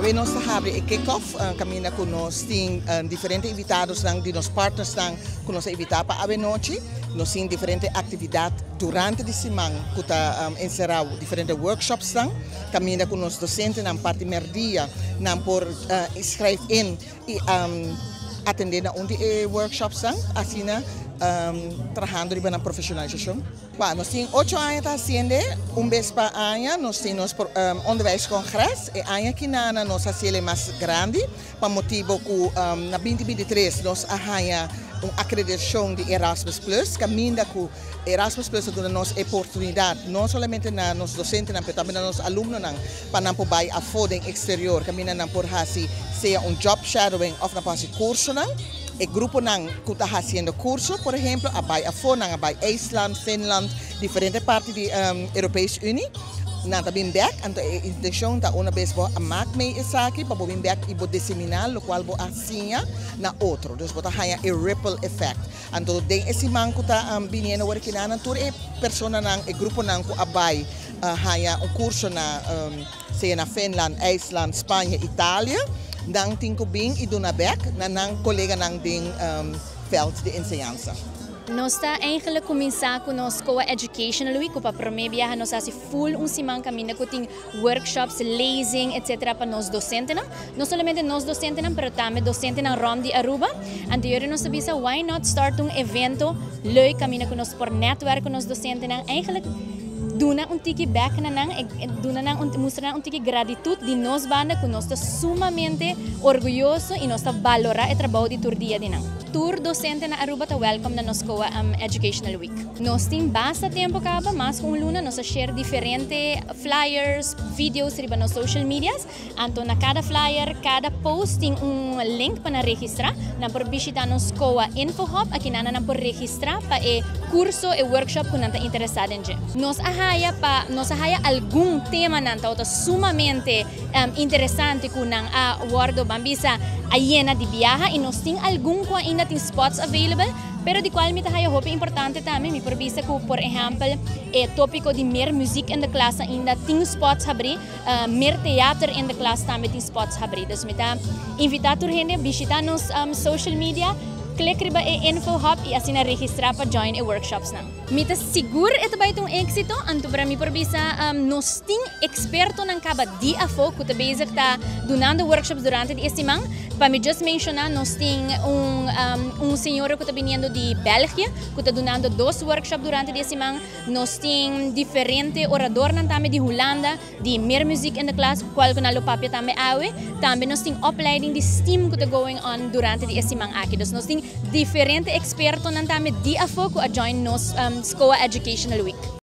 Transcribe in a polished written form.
Awe nos ta habri e kick-off, caminda cu nos tin diferente invitadonan di nos partnersnan cu nos a invita pa awe nochi. Nos tin diferente actividad durante di siman cu ta encera diferente workshopsnan, caminda cu nos docentenan parti merdia nan por schrijf in y atende na un di e workshopsnan, asina trahando riba nan profesionalisacion. Ba, nos tin 8 aña ta haciendo, un bes pa aña, nos tin nos onderwijscongres, e aña aki nan nos a haci mas grandi, pa motibo cu na 2023 nos a haya un acreditacion di Erasmus Plus, caminda cu Erasmus Plus ta duna nos oportunidad, no solamente na nos docentenan, pero tambe na nos alumnonan, pa nan por bay afo den exterior, caminda nan por hasi sea un job shadowing of nan por hasi cursonan. E gruponan cu ta haciendo curso, por ehempel, a bay afo, nan a bay IJsland, Finland, diferente parti di Europese Unie. Nan ta bin back, anto e intencion ta un bes bo a maak mee esaki, pa bo bin back y bo disemina locual bo a siña na otro. Dus bo ta haya e ripple effect. Anto den e siman cu ta biniendo awor aki nan tur e personanan, e gruponan cu a bay haya un curso na sea na Finland, IJsland, Spanje, Italië, nan tin cu bin y duna back na nan coleganan den veld di enseñansa. Nos ta eigenlijk cuminsa cu nos COA Educational Week, pa prome biaha nos hasi full un siman caminda cu tin workshops, lezing, etc. Pa nos docentenan. No solamente nos docentenan, pero tambe docentenan rond di Aruba. Anto nos a bisa, why not start un evento leuk caminda cu nos por netwerk cu nos docentenan? Eigenlijk duna un tiki back na nan, duna nan un mustra nan un tiki gratitud di nos banda cu nos ta sumamente orguyoso y nos ta valora e trabou di tur dia di nan. Tur docente na Aruba ta welcome na nos COA Educational Week. Nos tin basta tempo caba, mas cu un luna, nos a share diferente flyers, videos riba nos social medias. Anto na cada flyer, cada post tin un link pa registra. Nan por bishita nos COA Info Hub, aki nan por registra pa e curso e workshop cu nan ta interesa den dje. Nos a haya algun temanan ta sumamente interesante cu nan a wordo, ban bisa, a yena di biaha y nos tin algun cu ainda tin spots available, pero di cual mi ta haya hopi importante tambe, mi por bisa cu, por ehempel, e topico di meer muziek in de klas ainda tin spots habri, meer theater in de klas tambe tin spots habri. Dus mi ta invita tur hende bishita nos social media, click riba e info hub y asina registra pa join e workshops nan. Mi ta sigur e ta bay un exito, anto pa mi por bisa nos tin expertonan caba di afo cu ta bezig ta dunando workshops durante di siman. Pa mi just menciona, nos tin un señora cu ta biniendo di België, cu ta dunando dos workshops durante di siman. Nos tin diferente oradornan tambe di Hulanda, di Meer Muziek in de Klas, cual cu nan lo papia tambe awe. Tambe nos tin opleiding di STEAM cu ta going on durante di siman aki. Dus nos tin diferente expertonan tambe di afo cu a join nos SCOA Educational Week.